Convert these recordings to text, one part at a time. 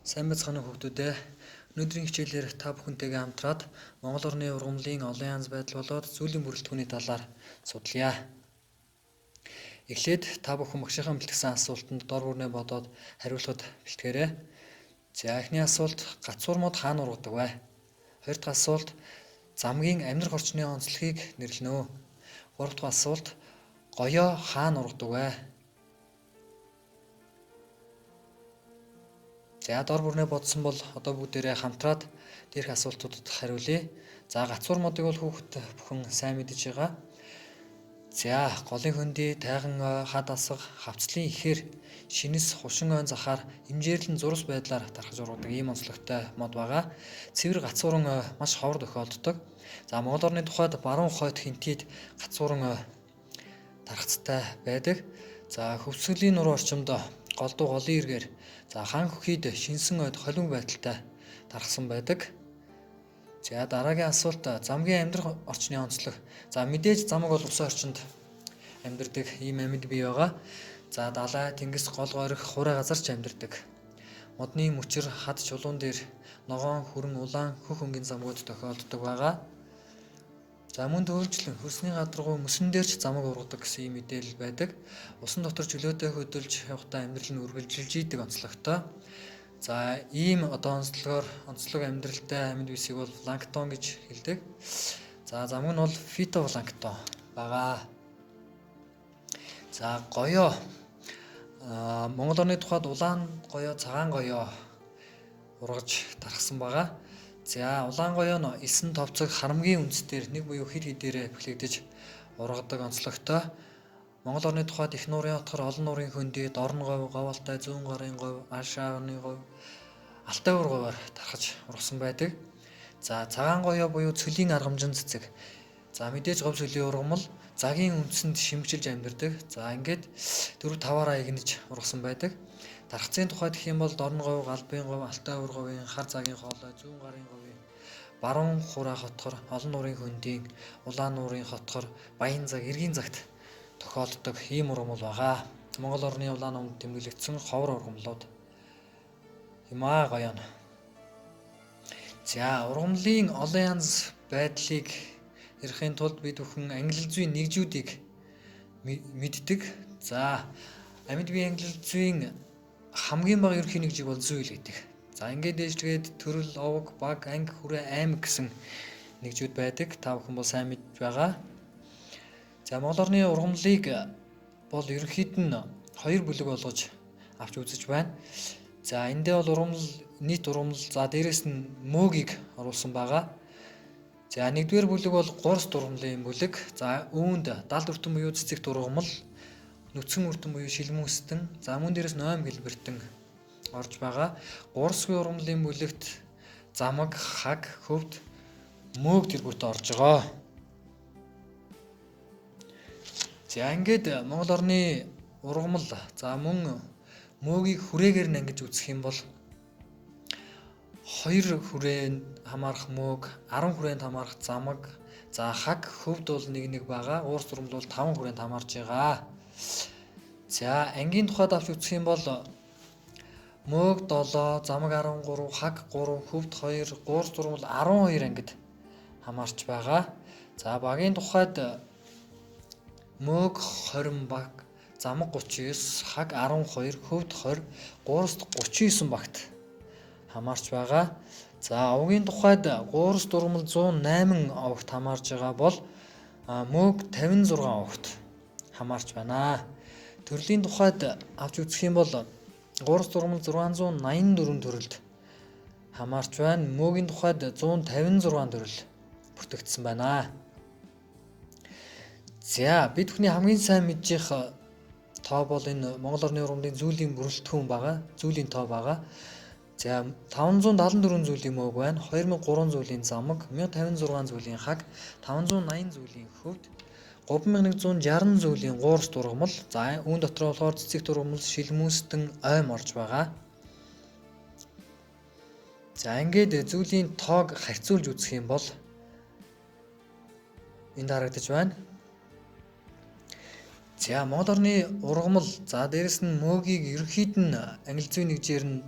Сайн байцгаана уу хүүхдүүдээ. Өнөөдрийн хичээлээр та бүхэнтэйгээ хамтраад Монгол орны ургамлын олон янз байдал болоод зүйлийн бүрэлдэхүүний талаар судлая. Эхлээд та бүхэн багшийнхаа бэлтгэсэн асуултанд дор бүрнээ бодоод хариулахад бэлтгээрэй. За, эхний асуулт: гацуур мод хаана ургадаг вэ? Хоёр дахь асуулт: замгийн амьдрах орчны онцлогийг нэрлэнэ үү? Гурав дахь асуулт: гоёо хаана ургадаг вэ? За, дор бүрнээ бодсон бол одоо бүгдээрээ хамтраад дээрх асуултуудад хариулъя. За, гацуур модыг бол хүүхэд бүхэн сайн мэдэж байгаа. За, голын хөндөй, тайган ой, хад асга, хавцлын ихээр шинэс, хушин ойн захаар имжээрлэн зурс байдлаар тархаж ургадаг ийм онцлогтой мод байгаа. Цэвэр гацууран ой маш ховор тохиолддог. За, Монгол орны тухайд баруун хойд хинтид гацууран ой тархацтай байдаг. За, хөвсгөлийн нуруу орчимд голдуу голын эргээр, за, хан хөхийд шинсэн ойд холимог байдалтай тархсан байдаг. За, дараагийн асуулт: замгийн амьдрах орчны онцлог. За, мэдээж замаг бол усан орчинд амьдардаг ийм амьд бий байгаа. За, далай, тэнгис, гол горих, хуурай газар ч амьдардаг. Модны мөчөр, хад чулуун дээр ногоон, хүрэн, улаан, хөх өнгийн замгууд тохиолддог байгаа. За, мөн төвлөрчлөн хөрсний гадаргуу мөсөн дээр ч замаг ургадаг гэсэн ийм мэдээлэл байдаг. Усан дотор чөлөөтэй хөдөлж явахдаа амьдрал нь үргэлжилж идэг онцлогтой. За, ийм одоо онцлогоор онцлог амьдралтай амьд биесийг бол планктон гэж хэлдэг. За, замаг нь бол фитопланктон байгаа. За, гоёо. Монгол орны тухайд улаан гоёо, цагаан гоёо ургаж тархсан байгаа. За, улаан гоёо нь элсэн товцог харамгийн үндэс дээр нэг буюу хэд хэдээрээ бэхлэгдэж ургадаг онцлогтой. Монгол орны тухайд их нуурын отгор, олон нуурын хөндөй, дорн говь, говьалтай, зүүн гарын говь, Алшааны говь, Алтай уур говьор тархаж ургасан байдаг. За, цагаан гоёо буюу цөлийн аргамжин цэцэг. За, мэдээж говь цөлийн ургамал загийн үндсэнд шимэгчилж амьдардаг. За, ингээд 4-5-аараа эгнэж ургасан байдаг. Тархацын тухайд гэх юм бол дорн говь, галбын говь, Алтай уур говийн хар цагийн хоолой, зүүн гарын говийн баруун хураа хотгор, олон нуурын хөндийн, улаан нуурын хотгор, баян цаг, эргийн цагт тохиолддог ийм ургамал байгаа. Монгол орны улаан номд тэмдэглэгдсэн ховор ургамлууд юм аа гоёо. За, ургамлын олон янз байдлыг ярихын тулд бид бүхэн ангилал зүйн нэгжүүдийг мэддэг. За, амьд биеийн ангилал зүйн хамгийн бага ерөнхий нэгжийг бол зүйл гэдэг. За, ингээд дээшлгээд төрөл, овог, баг, анги, хүрээ, аймаг гэсэн нэгжүүд байдаг. Та бүхэн бол сайн мэдж байгаа. За, Монгол орны ургамлыг бол ерөнхийд нь хоёр бүлэг болгож авч үзэж байна. За, эндээ бол ургамал, нийт ургамал, за дээрэс нь мөөгийг оруулсан байгаа. За, нэгдүгээр бүлэг бол гурс ургамлын бүлэг. За, үүнд далд өртөн буюу цэцэгт ургамал, нүцгэн өртөн буюу шилмүүстэн, за мөн дээрэс ноем хэлбэртэн орж байгаа. Гурсгүй ургамлын бүлэгт замаг, хаг, хөвд, мөөг тэргүүт орж байгаа. За, ингээд Монгол орны ургамал, за мөн мөөгийг хүрээгээр нь ангиж үзэх юм бол 2 хүрээнд хамаарах мөөг, 10 хүрээнд хамаарах замаг, за хаг, хөвд бол нэг нэг байгаа. Уурс ургамал бол 5 хүрээнд хамаарч байгаа. За, ангийн тухайд авч үзэх юм бол мөөг 7, замаг 13, хаг 3, хөвд 2, гуурс ургамал 12 ангид хамаарч байгаа. За, багийн тухайд мөөг 20 баг, замаг 39, хаг 12, хөвд 20, гуурст 39 багт хамаарч байгаа. За, овгийн тухайд гуурс ургамал 108 овогт хамаарч байгаа бол мөөг 56 овогт хамаарч байна. Төрлийн тухайд авч үзэх юм бол гуурс ургамал 684 төрөлд хамаарч байна. Мөөгийн тухайд 156 төрөл бүртгэгдсэн байна. За, бид бүхний хамгийн сайн мэдчих тоо бол энэ Монгол орны ургамлын зүйлийн бүрэлдэхүүн байгаа. Зүйлийн тоо байгаа. За, 574 зүйлийн мөөг байна, 2003 зүйлийн замаг, 1056 зүйлийн хаг, 580 зүйлийн хөвд, 3160 зүйлийн гуурс ургамал, за үүн дотор болохоор цэцэгт ургамал, шилмүүстэн, ойм орж байгаа. За, ингээд зүйлийн тоог харьцуулж үзэх юм бол энд харагдаж байна. За, Монгол орны ургамал, за дээрэс нь мөөгийг ерөнхийд нь англи зүйн нэгжээр нь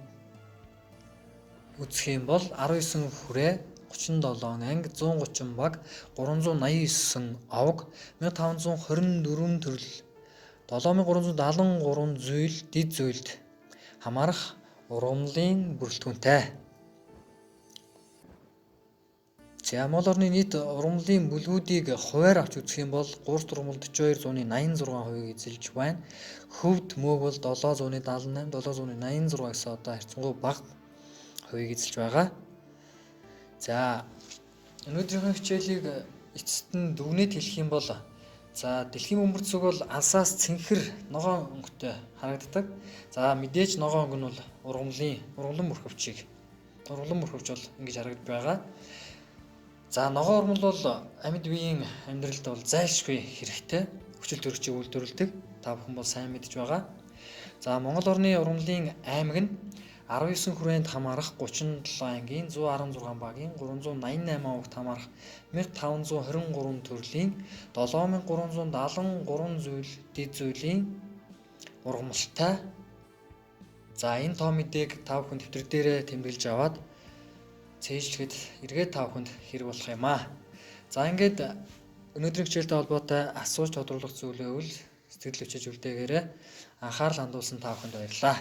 үзэх юм бол 19 хүрээ, 37 анги, 130 баг, 389 овг, 1524 төрөл, 7373 зүйл дэд зүйлд хамаарах ургамлын бүрэлдэхүүнтэй. За, Монгол орны нийт ургамлын бүлгүүдийг хувиар авч үзэх юм бол гурт ургамал 42.86%-ийг эзэлж байна. Хөвд мөөг бол 7.78, 7.86 гэсэн одоо харьцангуй бага хувийг эзэлж байгаа. За, өнөөдрийнхөө хичээлийг эцэст нь дүгнээд хэлэх юм бол, за, дэлхийн бөмбөр зүг бол алсаас цэнхэр ногоон өнгөтэй харагддаг. За, мэдээж ногоон өнгө нь бол ургамлын ургамлан мөрхөвчийг ургамлан мөрхөвч бол ингэж харагдаж байгаа. За, ногоон ургамал бол амьд биеийн амьдралд бол зайлшгүй хэрэгтэй. Хүчил төрөгчийг үйлдвэрлэдэг. Та бүхэн бол сайн мэдж байгаа. За, Монгол орны ургамлын аймаг нь 19 хүрээнд хамаарах 37 ангийн, 116 багийн, 388 овогт хамаарах 1523 төрлийн, 7373 зүйл дэд зүйлийн ургамалтай. За, энэ тоо мэдээг та бүхэн дэвтэр дээрээ тэмдэглэж аваад цээжлэхэд эргээд та бүхэнд хэрэг болох юм аа. За, ингээд өнөөдрийн хичээлтэй холбоотой асууж тодруулах зүйл байвал сэтгэл бичиж үлдээгээрэй. Анхаарал хандуулсан та бүхэнд баярлалаа.